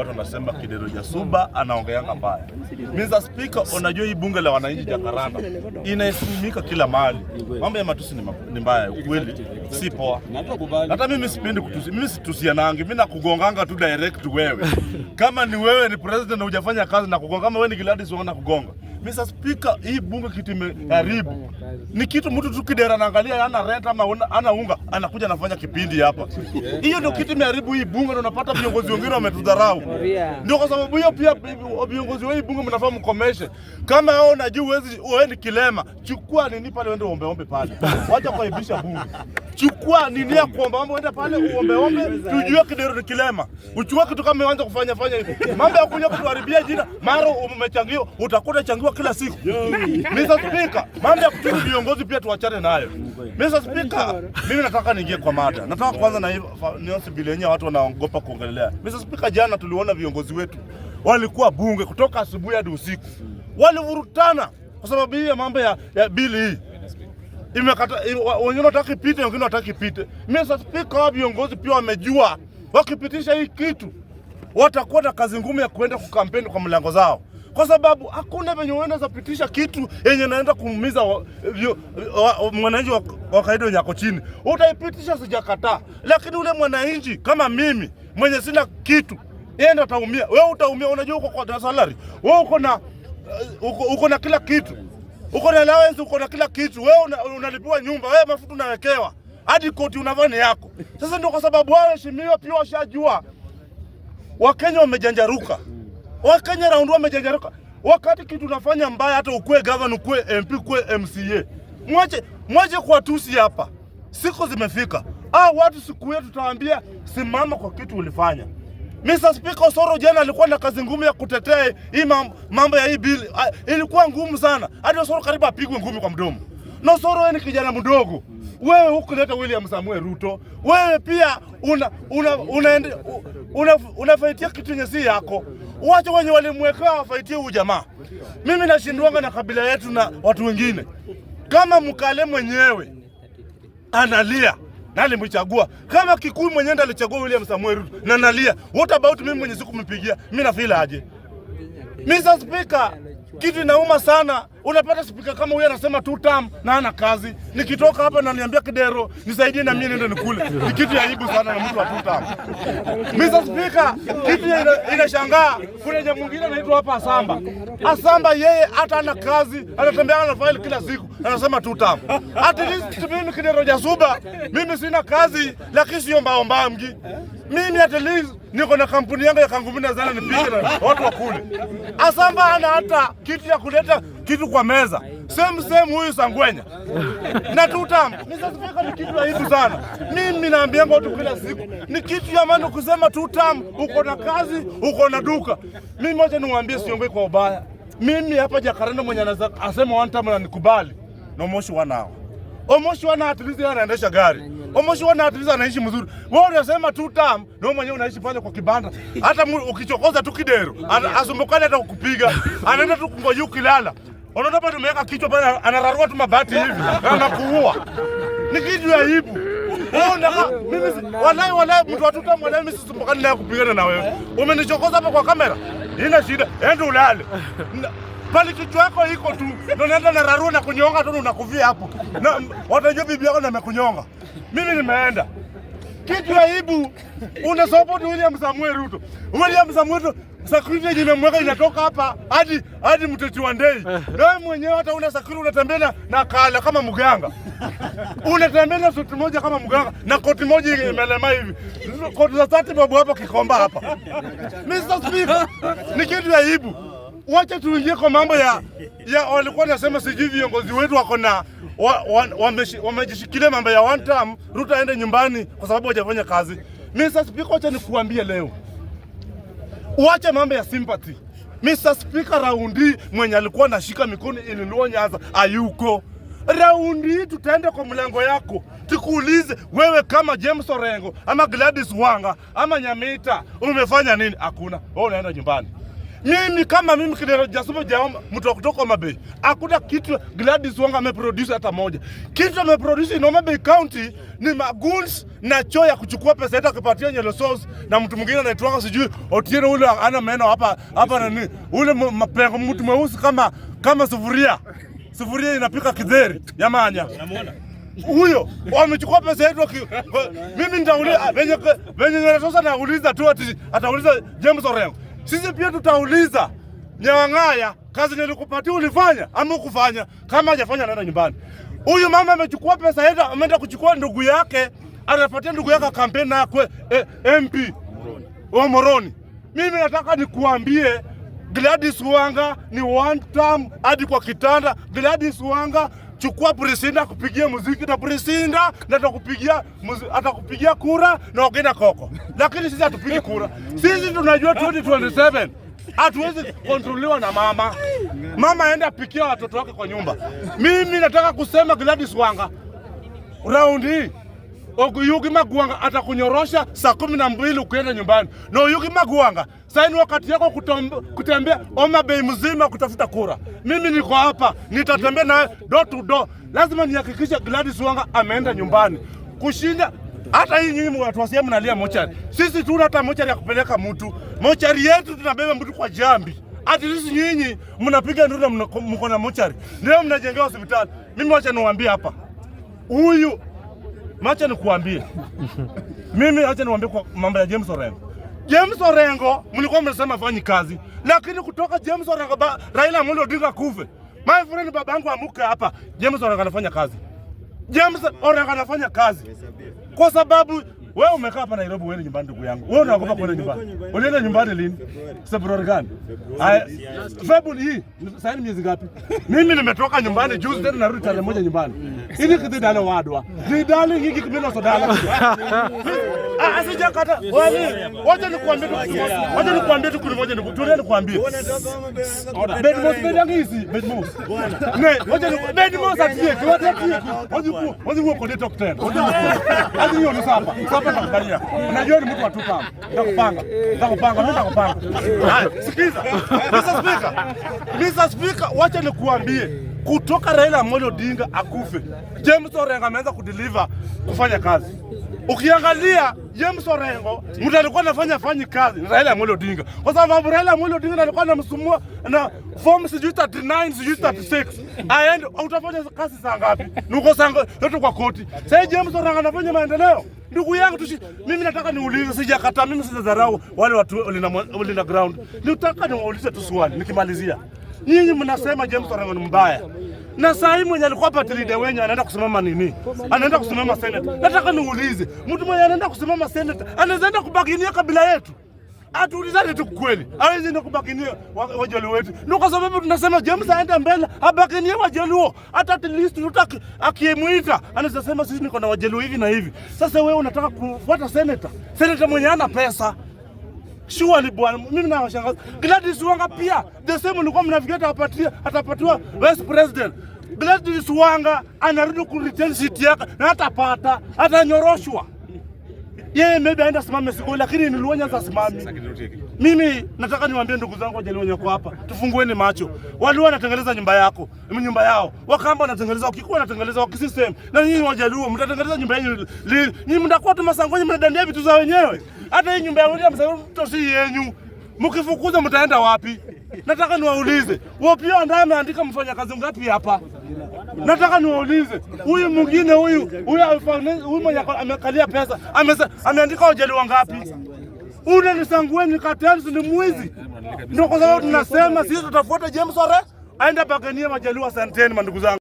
watu wanasema Kidero Jasuba anaongeanga mbaya. Mr. Speaker, unajua hii bunge la wananchi Jakaranda inaheshimika kila mahali. Mambo ya matusi ni mbaya, ukweli si poa. Hata mimi sipendi kutusi, mimi situsianangi, mimi nakugonganga tu direct wewe. Kama ni wewe ni president na hujafanya kazi na kugonga, kama wewe ni Gladys Wanga na kugonga. Mr. Speaker, hii bunge kitu imeharibu. Ni kitu mtu tu Kidero anaangalia ana rent ama ana unga, anakuja anafanya kipindi hapa. Hiyo ndio kitu imeharibu hii bunge na unapata viongozi wengine wametudharau. Ndio kwa sababu hiyo pia viongozi wa hii bunge mnafaa mkomeshe. Kama wewe unajua huwezi, wewe ni kilema, chukua nini pale uende uombe ombe pale. Wacha kuaibisha bunge. Chukua nini ya kuomba ombe, uende pale uombe ombe, tujue Kidero ni kilema. Uchukue kitu kama uanze kufanya fanya hivi. Mambo ya kuja kutuharibia jina, mara umechangiwa, utakuta changiwa kila siku. Mr. Speaker, mambo ya kutubu viongozi pia tuachane nayo. Mr. Speaker, mimi nataka niingie kwa mada. Nataka kwanza na niosi bill yenyewe watu wanaogopa kuongelea. Mr. Speaker, jana tuliona viongozi wetu walikuwa bunge kutoka asubuhi hadi usiku. Walivurutana kwa sababu hii ya mambo ya bili hii imekata, wengine wataki ipite, wengine wataki ipite. Mr. Speaker, hao viongozi pia wamejua wakipitisha hii kitu watakuwa na kazi ngumu ya kuenda kukampeni kwa mlango zao, kwa sababu hakuna venye uenda pitisha kitu yenye naenda kumuumiza mwananchi wa kawaida wenye ako chini. Utaipitisha, sijakataa, lakini ule mwananchi kama mimi mwenye sina kitu, yeye ndo ataumia. Wewe utaumia, unajua uko kwa salary, wewe uko na kila kitu, uko na allowance, uko na kila kitu, wewe unalipiwa nyumba, wewe mafuta unawekewa, hadi koti unavaa ni yako. Sasa ndio kwa sababu wao waheshimiwa pia washajua Wakenya wamejanjaruka. Wakenya round wamejanjaruka. Wakati kitu unafanya mbaya, hata ukue governor, ukue MP, ukue MCA, mwache mwache kuwatusi hapa. Siku zimefika. Ah, watu siku hiyo tutawaambia simama kwa kitu ulifanya. Mr. Speaker, Osoro jana alikuwa na kazi ngumu ya kutetea hii mambo ya hii bill. Ah, ilikuwa ngumu sana. Hadi Osoro karibu apigwe ngumi kwa mdomo. Na Osoro, wewe ni kijana mdogo. Wewe hukuleta William Samuel Ruto. Wewe pia una unafaitia kitu yenye si yako. Wacha wenye walimwekea wafaitie huyu jamaa. Mimi nashindwanga na kabila yetu na watu wengine. Kama Mkale mwenyewe analia na alimchagua, kama Kikuyu mwenyewe ndiye alichagua William Samuel Ruto na analia, what about mimi mwenye sikumpigia? Mimi na feel aje? Mr. Speaker, kitu inauma sana. Unapata speaker kama huyu anasema two term na ana kazi. Nikitoka hapa na niambia Kidero nisaidie na mimi niende nikule. Ni kitu ya aibu sana na mtu wa two term. Mr. Speaker, kitu inashangaa kuna jamaa mwingine anaitwa hapa Asamba. Asamba yeye hata ana kazi, anatembea na faili kila siku, anasema two term. At least mimi Kidero Jasuba, mimi sina kazi lakini sio mbao mbao mgi. Mimi at least niko na kampuni yangu ya kangumina zana nipike na watu wakule. Asamba ana hata kitu ya kuleta kitu kwa meza. Same same huyu Sangwenya. Na two term. Mr. Speaker, ni kitu aibu sana. Mimi naambia watu kila siku ni kitu ya maana kusema two term, uko na kazi, uko na duka. Mimi moja niwaambie, siongei kwa ubaya. Mimi hapa Jakaranda mwenye anaweza asema one term na nikubali. Na Omoshi wanao. Omoshi wana at least yeye anaendesha gari. Omoshi wana at least anaishi mzuri. Wewe unasema two term na wewe mwenyewe unaishi pale kwa kibanda. Hata ukichokoza tu Kidero, asumbukani hata kukupiga. Anaenda tu kungoja ukilala. Unaona hapa tumeweka kichwa pale, anararua tu mabati hivi. Anakuua. Ni kitu ya aibu. Wewe unataka mimi wallahi wallahi mtu wa two term, wallahi mimi sisumbukani naye kupigana na wewe. Umenichokoza hapa kwa kamera. Ina shida. Enda ulale. Pale kichwa yako iko tu. Ndio naenda na rarua na kunyonga tu unakufia hapo. Na watajua bibi yako na amekunyonga. Mimi nimeenda. Kitu ya aibu, una support William Samuel Ruto. William Samuel Ruto security yenye imemweka inatoka hapa hadi Mteti wa Ndei. Na wewe mwenyewe hata una security, unatembea na kala kama mganga. Unatembea na suti moja kama mganga na koti moja imelema hivi. Koti za 30 bob hapa Kikomba hapa. Mr. Speaker, ni kitu ya aibu. Wacha tuingie kwa mambo ya walikuwa nasema sijui viongozi wetu wako na wamejishikilia mambo ya one term, Ruto aende nyumbani kwa sababu hajafanya kazi. Mr. Speaker, wacha nikuambie leo. Wacha mambo ya sympathy. Mr. Speaker, raundi mwenye alikuwa anashika mikono ililuo Nyanza ayuko. Raundi hii tutaenda kwa mlango yako tukuulize wewe kama James Orengo ama Gladys Wanga ama Nyamita umefanya nini? Hakuna. Wewe unaenda nyumbani. Mimi kama mimi Kidero Jasumo Jaoma, mtu wa kutoka Homa Bay, hakuna kitu Gladys Wanga ameproduce hata moja. Kitu ameproduce in Homa Bay County ni magoons na choo ya kuchukua pesa yetu akipatia Nyelo Sauce na mtu mwingine anaitwa sijui Otieno, ule ana meno hapa hapa nani, ule mapengo, mtu mweusi kama sufuria, sufuria inapika kidheri yamanya huyo wamechukua pesa yetu. Mimi nitauliza venye Nyelo Sauce anauliza tu ati atauliza James Orengo. Sisi pia tutauliza Nyawang'aya, kazi nilikupatia ulifanya ama ukufanya? Kama hajafanya anaenda nyumbani. Huyu mama amechukua pesa yetu, ameenda kuchukua ndugu yake, anapatia ndugu yake kampeni na kwe, MP wa Moroni. Mimi nataka nikuambie Gladys Wanga ni one term hadi kwa kitanda. Gladys Wanga, chukua Priscinda kupigia muziki na Priscinda na atakupigia atakupigia kura na Ogena Koko, lakini sisi hatupigi kura. Sisi tunajua 2027 hatuwezi kontroliwa na mama. Mama aende apikia watoto wake kwa nyumba. Mimi nataka kusema Gladys Wanga, raundi hii Oyugi Magwanga atakunyorosha saa 12 ukienda nyumbani. Na Oyugi Magwanga, sasa ni wakati yako kutembea Homa Bay mzima kutafuta kura. Mimi niko hapa, nitatembea na door to door. Lazima nihakikishe Gladys Wanga ameenda nyumbani. Kushinda hata hii nyinyi watu wa sehemu mnalia mochari. Sisi tuna hata mochari ya kupeleka mtu. Mochari yetu tunabeba mtu kwa jambi. Ati sisi nyinyi mnapiga nduru na mko na mochari. Leo mnajengewa hospitali. Mimi wacha niwaambie hapa. Huyu Macha nikuambie. Mimi acha niwaambie kwa mambo ya James Orengo. James Orengo mlikuwa mnasema fanyi kazi, lakini kutoka James Orengo Raila Amolo Odinga kufe, my friend, babangu amuke hapa, James Orengo anafanya kazi. James Orengo anafanya kazi kwa sababu wewe umekaa hapa Nairobi, wewe nyumbani, ndugu yangu. Wewe unaogopa kwenda nyumbani. Ulienda nyumbani lini? Februari gani? Haya, Februari hii, sasa ni miezi ngapi? Mimi nimetoka nyumbani juzi tena narudi tarehe 1 nyumbani. Ili kidhi dala wadwa. Didali hiki kibilo sodala. Ah, sijakata. Wali, wacha nikuambie tu kitu moja. Wacha nikuambie tu kitu moja, tulia nikuambie. Bed mos bed yangu hizi, bed mos. Ne, wacha ni bed mos atie, wacha atie. Wacha ku kode talk 10. Hadi hiyo ni sapa. Sapa nakubalia. Unajua ni mtu wa tupa. Nitakupanga. Nitakupanga, mimi nitakupanga. Haya, sikiza. Mr. Speaker. Mr. Speaker, wacha nikuambie. Kutoka Raila Amolo Odinga akufe, James Orengo ameanza kudeliver kufanya kazi. Ukiangalia James Orengo, mtu alikuwa anafanya fanyi kazi ni Raila Amolo Odinga, kwa sababu Raila Amolo Odinga alikuwa anamsumbua na form sijui 39 sijui 36, aende utafanya kazi saa ngapi? Nuko saa yote kwa koti. Sasa James Orengo anafanya maendeleo. Ndugu yangu mimi nataka niulize, sijakataa mimi, sijadharau wale watu Linda ground. Nitaka niwaulize tu swali nikimalizia. Nyinyi mnasema James Orengo ni mbaya. Na saa hii mwenye alikuwa party leader wenyu anaenda kusimama nini? Anaenda kusimama senate. Nataka niulize, mtu mwenye anaenda kusimama senate anaweza enda kubargainia kabila yetu? Atuulizane tu kweli. Hawezi enda kubargainia Wajaluo wetu. Ndio kwa sababu tunasema James aende mbele, abargainie Wajaluo. Hata at least Ruto akimuita anaweza sema sisi niko na Wajaluo hivi na hivi. Sasa wewe unataka kufuata senator. Senator mwenye hana pesa. Surely bwana, mimi nawashangaza. Gladys Wanga pia the same, mlikuwa mnafikiria atapatiwa vice president. Gladys Wanga anarudi ku retain seat yake na hatapata, atanyoroshwa. Yeye maybe aenda simame siku, lakini ni Luo Nyanza simami. Mimi nataka niwaambie ndugu zangu Wajaluo wenye wako hapa, tufungueni macho. Waluo wanatengeneza nyumba yako, nyumba yao. Wakamba wanatengeneza, Wakikuyu wanatengeneza, Wakisii same. Na nyinyi Wajaluo mtatengeneza nyumba yenu lini? Nyinyi mtakuwa tu masangonyi mnadandia vitu za wenyewe. Hata hii nyumba ya William Ruto si yenyu. Mkifukuza mtaenda wapi? Nataka niwaulize, Opiyo ambaye ameandika mfanyakazi ngapi hapa? Nataka niwaulize, huyu mwingine huyu mwenye amekalia pesa ameandika Wajaluo ngapi? Ule ni Sangweni cartels ni mwizi. Ndio kwa sababu tunasema sisi tutafuata James Ore aende bargainia Wajaluo. Asanteni mandugu zangu.